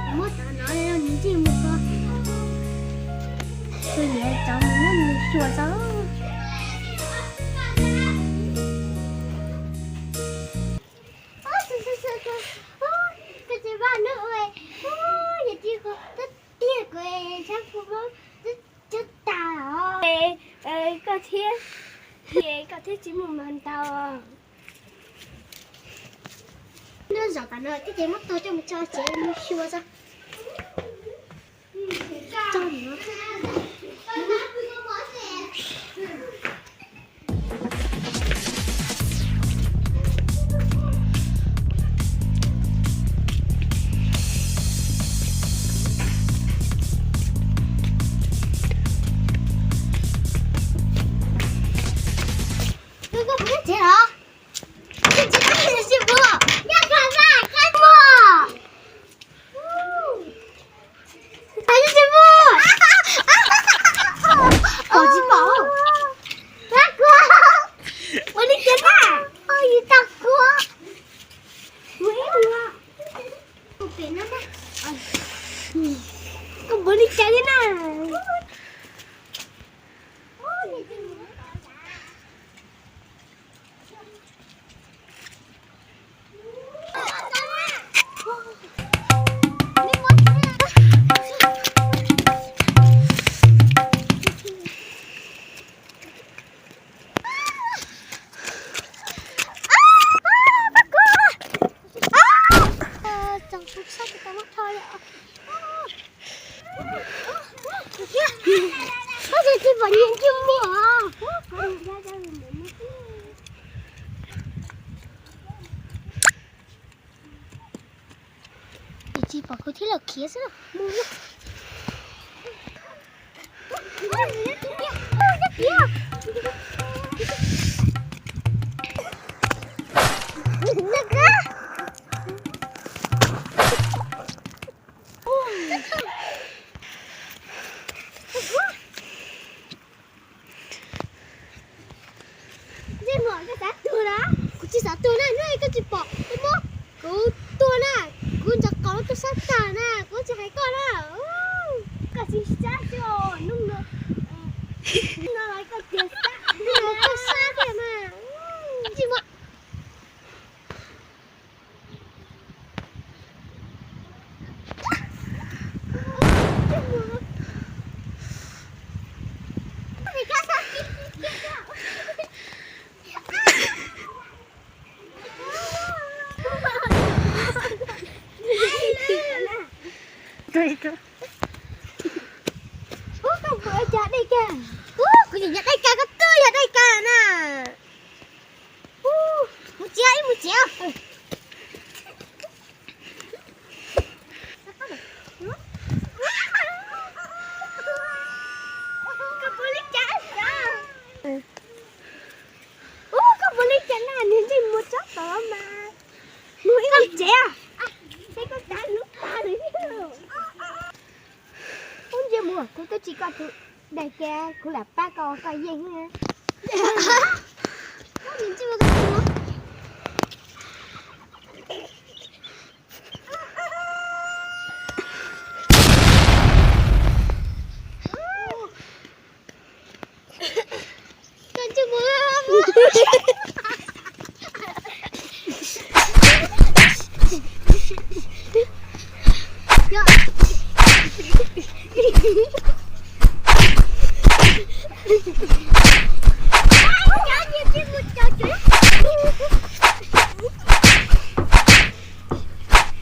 Muab cov no nws ntsej muag ko. Tus niam cov mus muab nws xyuas tau. Koj tsis vaj nub ua, yog tsis tiag kuv tshab kuv mob cub tas os. Koj thiab, koj thiab tsis mus mas ntau. Nyob zaum tas no thiab ces muab tau coj mus tso tsev mus xyuas tso. Koj puas nyob tsev los? Koj tsis paub, koj tsis paub. Pom tsis pom? Tag kuv. Ua li cas na? Ua li tag kuv. Kuv ib ua. Koj pom li cas li na? Koj tsis pom nyias ntsej muag. Tsis pom kuv thiab los khiav xwb. Ntsej muag, koj xav tuag na? Kuv tsis xav tuag na, hnub no koj tsis pom koj muab kuv tua na, kuv ntov qau tuaj sab tag na, kuv tsis hais koj na. Koj tsis sab xwb os, hnub no, hnub no los koj tias sab, hnub no koj sab tiag na. Tsis muaj. Ub, koj puas yog dej kag? Ub, kuv yog dej kag, koj twb yog dej kag na. Ub, mus tsev, ib mus tsev. Koj puas li cas? Ub, koj puas li cas na, niag ntsej muag tsob tod mas. Mus ib mus tsev. Ub, ntsej muag, kuv twb tsis koj tus daim kiag, kuv lam pab koj, koj yeej.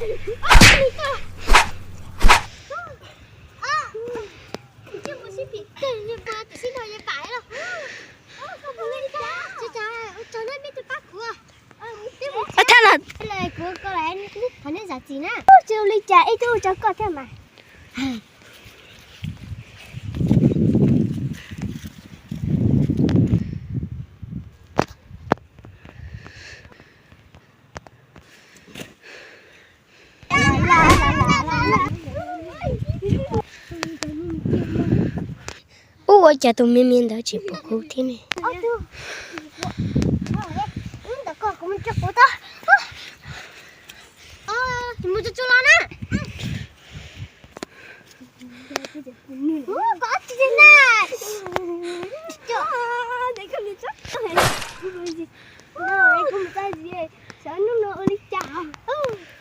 Ua thaj los, kuv ko lawm, thov nej zam txim na. Ua li cas ib tug ua rau koj thiab mas. Ub, ua cas tus me me ntawd tsis pom kuv thiab ne? Mus tsuag tsuag los na.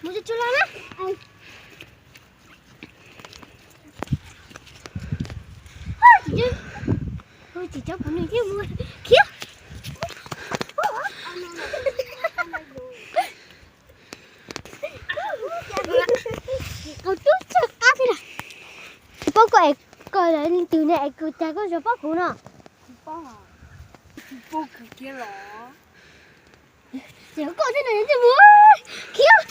Mus tsuag tsuag los na. Tsis tsob kuv nws thiab mus khiav. Qau tub tsuag qab thiab na. Paub koj es koj leej twg ne es kuv cas koj tsis paub kuv no? Tsis paub kuv kiag los. Tsis paub koj thiab no, mus khiav.